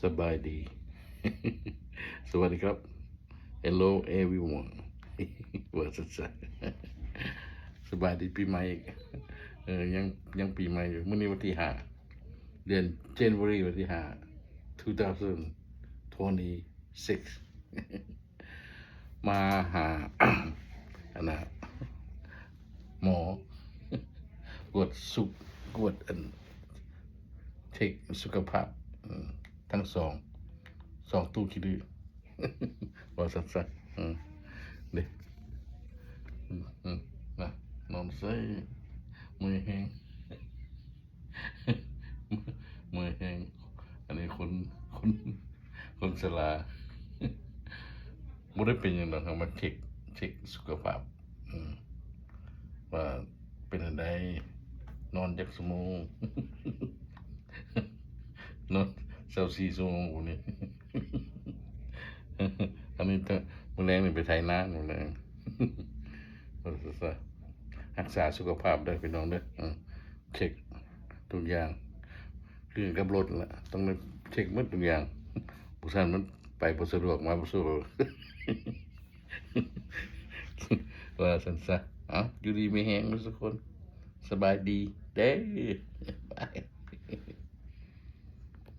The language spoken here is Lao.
ສະບາຍດີ ສະຫວັດດີຄັບ Hello everyone ວ່າຊັ້ນຊະ ສະບາຍດີປີໃໝ່ ເອີ ຍັງ ຍັງປີໃໝ່ຢູ່ ມື້ນີ້ວັນທີຫ້າ ເດືອນ January ວັນທີຫ້າ two thousand twenty-six ມາຫາ ອັນນ່າ ໝໍ ກວດສຸກ ກວດອັນ ເຊັກສຸຂະພາບ ອືມ ທັງສອງ ສອງຕູ້ຂີ້ດື້ ວ່າຊັ້ນຊະ ອືມ ເດ້ ອືມ ນະ ນອນເຊີຍ ເມື່ອຍແຮງ ເມື່ອຍແຮງ ອັນນີ້ຄົນ ຄົນ ຄົນຊະລາ ບໍ່ໄດ້ເປັນຫຍັງດອກ ເຮົາມາເຊັກ ເຊັກສຸຂະພາບ ອືມ ວ່າເປັນຈັ່ງໃດ ນອນຈັກຊົ່ວໂມງ ນອນຊາວສີ່ຊົ່ວໂມງພຸ້ນນີ້ ອັນນີ້ ມື້ແລງນີ້ໄປໄຖນາ ມື້ແລງ ຮັກສາສຸຂະພາບເດີພີ່ນ້ອງເດີ ເຊັກທຸກຢ່າງ ຄືກັນກັບລົດລະ ຕ້ອງໄດ້ເຊັກໝົດທຸກຢ່າງ ບໍ່ຊັ້ນມັນໄປບໍ່ສະດວກ ມາບໍ່ສະດວກ ວ່າຊັ້ນຊະ ເອົ້າ ຢູ່ດີມີແຮງເບິດສູ່ຄົນ ສະບາຍດີເດີ.